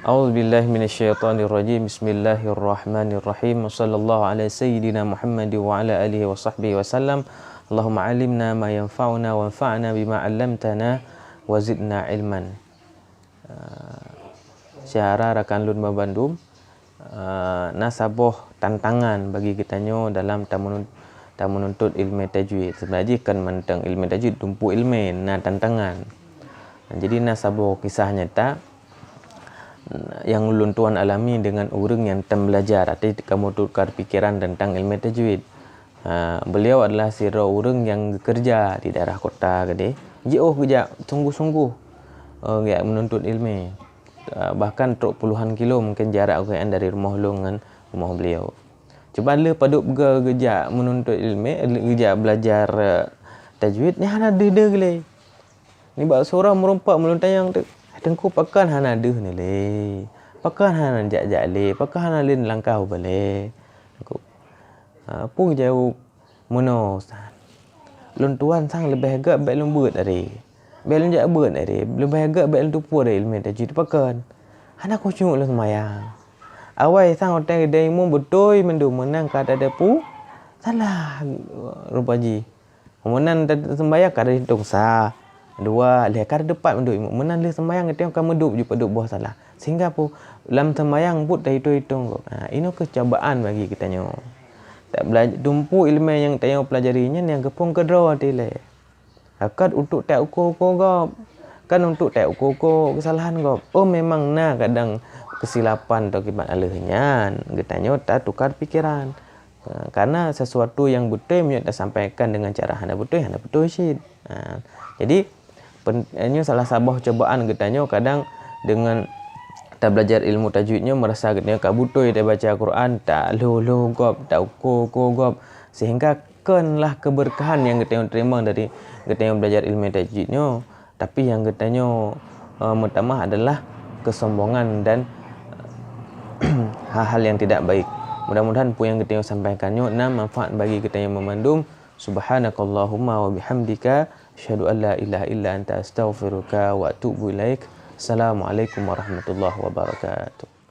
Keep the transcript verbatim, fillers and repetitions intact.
A'udzubillahi minasyaitonirrajim. Bismillahirrahmanirrahim. Wassallallahu ala sayyidina Muhammad wa ala alihi wa sahbihi wasallam. Allahumma alimna ma yanfa'una wanfa'na bima 'allamtana wa zidna ilman. Ah, syedara rakan lôn banmandum, ah, na saboh tantangan bagi geutanyoe dalam tameunun-, tameununtot ilmé tajwid. Seubeunajih kon mantong ilmé tajwid, tumpôk ilmé na tantangan. Jadi na saboh kisah nyata nyang ulôn tuan alami deungon ureuëng nyang tam beulajar, arti kamoe tukar pikeran teuntang ilmé tajwid. Ha, beliau adalah sidroe ureuëng nyang geukeureuja di daerah kota keudeh. Jiôh geujak sungguh-sungguh, eh, geujak meununtot ilmé. Eh, bahkan trok puluhan kilo mungken jarak geuhnyan dari rumoh lôn ngon rumoh beliau. Cuba lheueh padub geu-, geujak meununtot ilmé, geujak beulajar, eh, tajwid, nyan hana deuh-deuh lé. Nibak surah meureumpok meulôn tanyong teuk, "Hai Teungku, pakon hana deuh ni lé? Pakon hana jak-jak lé? Pakon hana lé neulangkah u balée?" Teungku, ha, peue geujaweueb, "Meunoe, Ustaz. Lôn tuan sang leubeh gét bèk lôn beuet aré. Bèk lôn jak beuet aré, leubeh gét bèk lôn tupue aré ileumèe tajwid pakon. Hana khusyuk lôn seumayang. Awai sang watèe geude imeum beutôi mandum meunan ka tateupue salah rupa jih." Meunan ta-, seumbayang ka deuh itong sa, dua, lhèe ka deuh pat mandum imeum. Meunan lheueh seumbayang geutanyoe ka meudup ju padub boh salah. Sehingga peue, lam seumbayang buet taitong-itong gob. Ha, inoe keuh cobaan bagi geutanyoe. Tak bela-, tumpôk ileumèe nyang tanyoe peulajari nyan nyang geuphon keudroe até lé. Kon untuk tauko-uko gob. Kon untuk tauko-uko keusalahan gob. Oh, memang na kadang keusilapan atau kiban aleuh nyan, geutanyoe tatukar pikeran. Ha, karena sesuatu nyang beutôi meunyoe tasampaikan deungon cara hana beutôi, hana beutôi cit. Ha, jadi, pen-, nyoe salah saboh cobaan geutanyoe kadang deungon tabelajar ilmu tajwid nyoe meurasa geutanyoe ka beutôi tabaca Quran, talhô-lhô gob, tauko-uko gob, sehingga kon lah keubeurkahan nyang geutanyoe teurimong dari geutanyoe belajar ilmu tajwid nyoe. Tapi nyang geutanyoe, eh, meutamah adalah keusombongan dan hal-hal nyang tidak baik. Mudah-mudahan peue nyang geutanyoe sampaikan nyoe na manfaat bagi geutanyoe meumandum. Subhanakallahumma wa bihamdika, asyhadu an la ilaha illa anta, astaghfiruka wa atubu ilaik. Assalamualaikum warahmatullahi wabarakatuh.